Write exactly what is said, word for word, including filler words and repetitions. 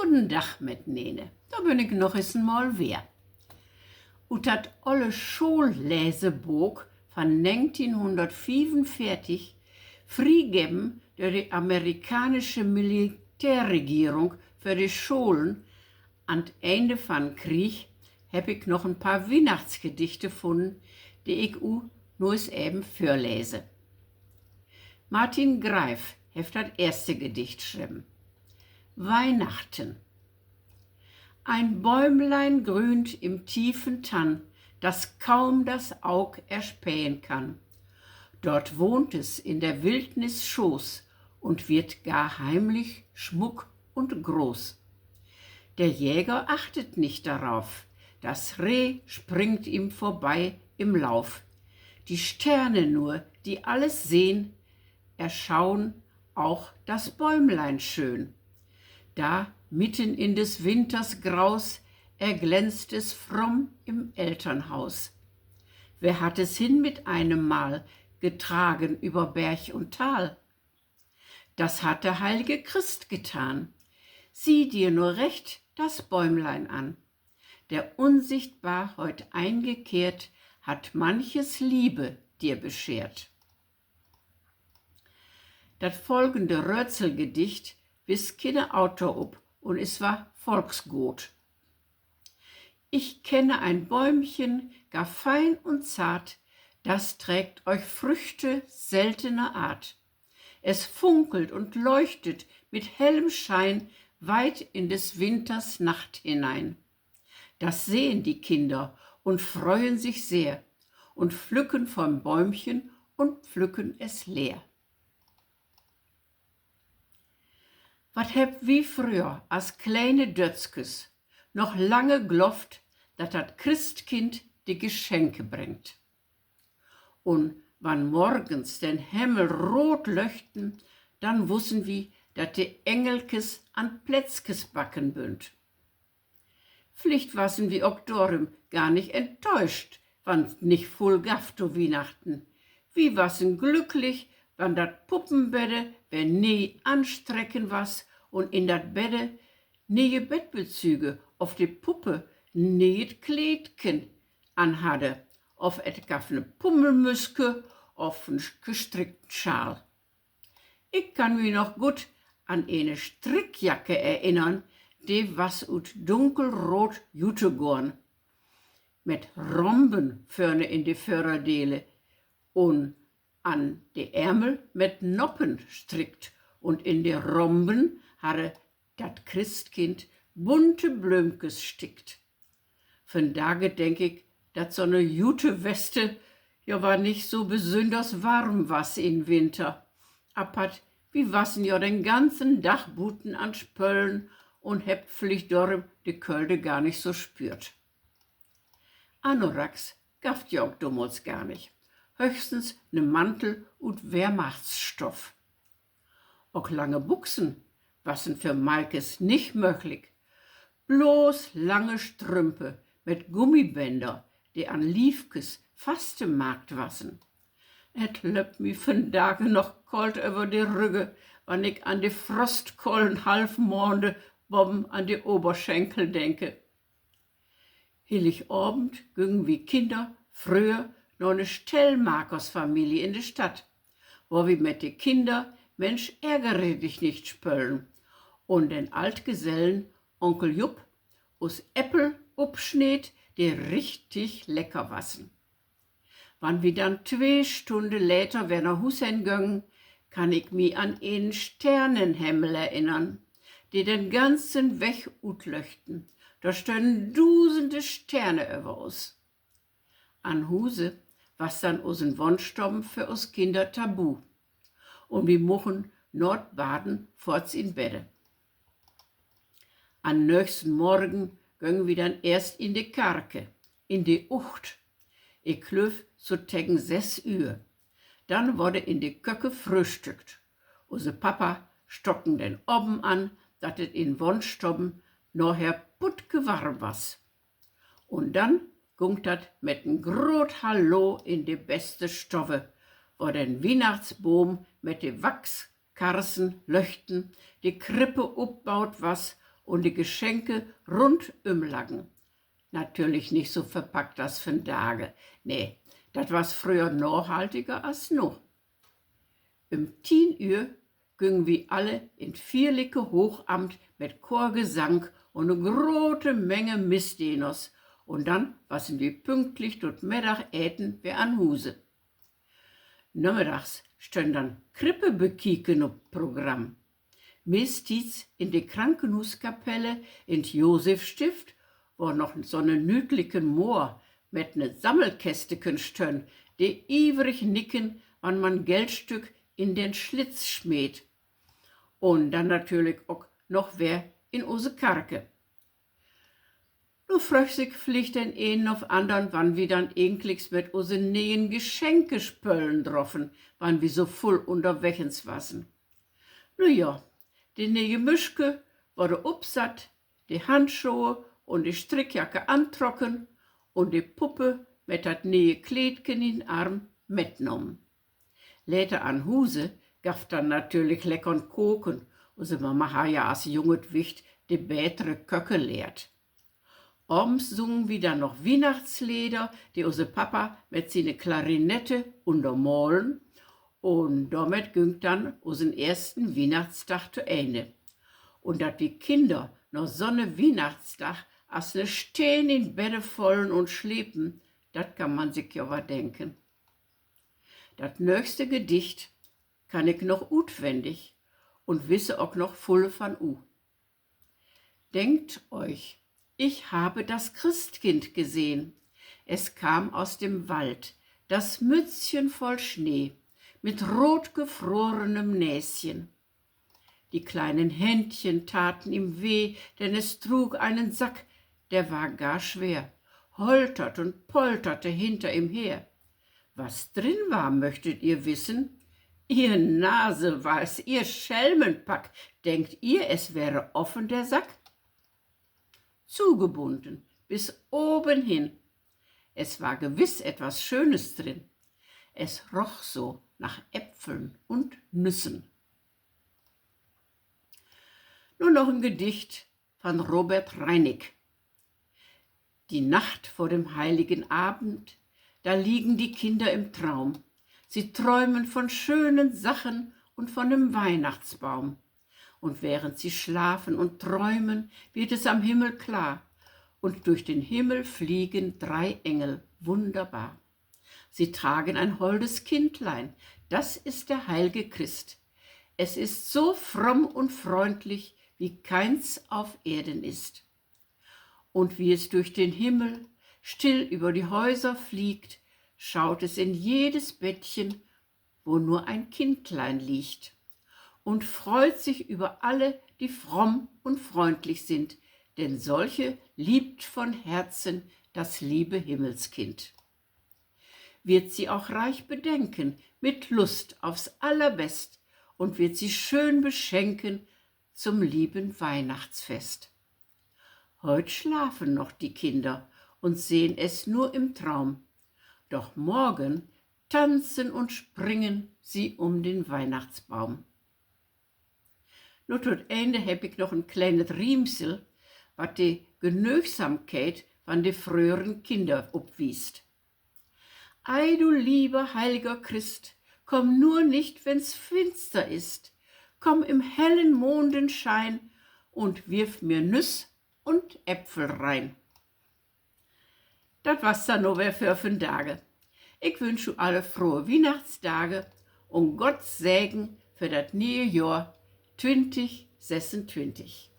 Goden Dag mitnene, dor bün ik noch is en Mal weer. Ut dat olle Schoolläsebook van negenteihnhunnertfiefunveertig, friegeven dör de amerikaansche Militärregeren för de Scholen an't Enne van'n Krieg, hebb ik noch en paar Wiehnachtsgedichte funnen, de ik u nu is even vörlese. Martin Greif hett dat eerste Gedicht schreven. Weihnachten. Ein Bäumlein grünt im tiefen Tann, das kaum das Aug erspähen kann. Dort wohnt es in der Wildnis Schoß und wird gar heimlich schmuck und groß. Der Jäger achtet nicht darauf, das Reh springt ihm vorbei im Lauf. Die Sterne nur, die alles sehn, erschauen auch das Bäumlein schön. Da, mitten in des Winters Graus, erglänzt es fromm im Elternhaus. Wer hat es hin mit einem Mal getragen über Berg und Tal? Das hat der heil'ge Christ getan. Sieh dir nur recht das Bäumlein an. Der unsichtbar heut eingekehrt hat manches Liebe dir beschert. Dat folgende Rötselgedicht wiss kene Autor op un is war Volksgoot. Ich kenne ein Bäumchen, gar fein und zart, das trägt euch Früchte seltener Art. Es funkelt und leuchtet mit hellem Schein weit in des Winters Nacht hinein. Das sehen die Kinder und freuen sich sehr und pflücken vom Bäumchen und pflücken es leer. Wat hebbt wi fröher as kleine Dötskes noch lange glofft, dat dat Christkind de Geschenke brengt. Un wann morgens den Hemmel root löchten, dann wussen wi, dat de Engelkes an Plätzkes backen bünt. Villicht wassen wi ok dorüm gar nich enttäuscht, wann't nich vull gaff to Wiehnachten. Wi wassen glücklich, wann dat Puppenbedde weer nee anstreken was un in dat Bedde nee'e Bettbezüge of de Puppe nee'et Kleedken an hadde, of et gaff 'ne Pummelmüske of en gestrickten Schal. Ik kann mi noch goot an ene Strickjacke erinnern, de was ut dunkelroot Jutegoorn, met Romben vörne in de Vörerdele un an de Ärmel met Noppen strickt, un in de Romben harr dat Christkind bunte Blöömkes stickt. Vandage denk ik, dat so'ne Juteweste ja war nich so besünners warm was in Winter. Apatt, wi wassen ja den ganzen Dag buten an Spölen un hebbt villicht dorüm de Kölde gar nich so spürt. Anoraks gaff't ja ok domals gar nich. Höchstens 'ne Mantel ut Wehrmachtsstoff. Ok lange Buxen wassen för Maikes nich mööglik. Blots lange Strümpe met Gummibänder, de an Liefkes fastemaakt wassen. Et löppt mi vandage noch koolt över de Rügge, wann ik an de frostkollen Halfmaande boven an de Oberschenkel denke. Hilligavend güngen wi Kinner fröher na 'ne Stellmakersfamilie in de Stadt, wor wi met de Kinner Mensch ärgere dich nicht spölen un den Altgesellen Onkel Jupp us Äppel opsneed, de richtig lecker wassen. Wann wi dann twee Stunne later weer na Huus hen güngen, kann ik mi an enen Sternenhemmel erinnern, de den ganzen Weg utlöchten. Dor stönnen dusende Sterne över us. An Huse was dann usen Wohnstobben för us Kinner tabu, un wi muchen na't Baden foorts in Bedde. An nöchsten Morgen güngen wi dann eerst in de Karke, in de Ucht, ik glööv, so tegen sess Ühr. Dann worde in de Köke fröhstückt. Use Papa stocken den Oven an, dat et in Wohnstobben naher puttkewarm was. Un dann gung dat met en groot Hallo in de beste Stove, wor den Wiehnachtsboom met de Wachskarsen löchten, de Krippe opbaut was un de Geschenke rundüm laggen. Natürlich nich so verpackt as vandage. Nee, dat was fröher nahhaltiger as nu. Üm tien Ühr güngen wi alle in't fierlike Hoochamt mit Chorgesank un 'ne grote Menge Missdeners, un dann wassen wi pünktlich to't Middageten weer an Huse. Namiddags stönn dann Krippebekieken op't Programm. Meesttiets in de Krankenhuuskapelle in't Josefstift, wo noch so'ne nüüdliken Moor mit 'ne Sammelkästeken stönn, de iverig nicken, wann man Geldstück in den Slitz smeet. Un dann natürlich ok noch weer in use Karke. Nu fröggt sik villicht den een of annern, wann wi dann egentliks mit use ne'en Geschenke spölen droffen, wann wi so vull ünnerwegens wassen. Nu ja, de ne'e Müschke worde opsatt, de Handschoh un de Strickjacke antrocken un de Puppe mit dat ne'e Kleedken in'n Arm mitnahmen. Later an Huse gaff dann natürlich leckern Koken. Use Mama harr ja as junget Wicht de betere Köke lehrt. Avends sungen wi dann noch Wiehnachtsleder, de use Papa mit siene Klarinette ünnermalen. Un dormit güng dann usen eersten Wiehnachtsdag to Enne. Un dat wi Kinner na so'ne Wiehnachtsdag as 'ne Steen in Bedde follen un slepen, dat kann man sik ja wal denken. Dat nöögste Gedicht kann ik noch utwennig un wisse ok noch vull van u. Denkt euch, ich habe das Christkind gesehen. Es kam aus dem Wald, das Mützchen voll Schnee, mit rotgefrorenem Näschen. Die kleinen Händchen taten ihm weh, denn es trug einen Sack, der war gar schwer, holtert und polterte hinter ihm her. Was drin war, möchtet ihr wissen? Ihr Naseweis, ihr Schelmenpack, denkt ihr, es wäre offen der Sack? Zugebunden, bis oben hin. Es war gewiss etwas Schönes drin. Es roch so nach Äpfeln und Nüssen. Nun noch ein Gedicht von Robert Reinig. Die Nacht vor dem heiligen Abend, da liegen die Kinder im Traum. Sie träumen von schönen Sachen und von dem Weihnachtsbaum. Und während sie schlafen und träumen, wird es am Himmel klar. Und durch den Himmel fliegen drei Engel, wunderbar. Sie tragen ein holdes Kindlein, das ist der heil'ge Christ. Es ist so fromm und freundlich, wie keins auf Erden ist. Und wie es durch den Himmel still über die Häuser fliegt, schaut es in jedes Bettchen, wo nur ein Kindlein liegt, und freut sich über alle, die fromm und freundlich sind, denn solche liebt von Herzen das liebe Himmelskind. Wird sie auch reich bedenken, mit Lust aufs Allerbest, und wird sie schön beschenken zum lieben Weihnachtsfest. Heut schlafen noch die Kinder und sehen es nur im Traum. Doch morgen tanzen und springen sie um den Weihnachtsbaum. Nu to't Enne hebb ik noch en kleinet Riemsel, wat de Genöögsamkeit van de fröheren Kinner opwiest. Ei, du lieber heiliger Christ, komm nur nicht, wenn's finster ist. Komm im hellen Mondenschein und wirf mir Nüss und Äpfel rein. Dat was dat nu weer för vandage. Ik wünsch u alle frohe Wiehnachtsdage un Gotts Segen för dat ne'e Johr twintig sessuntwintig.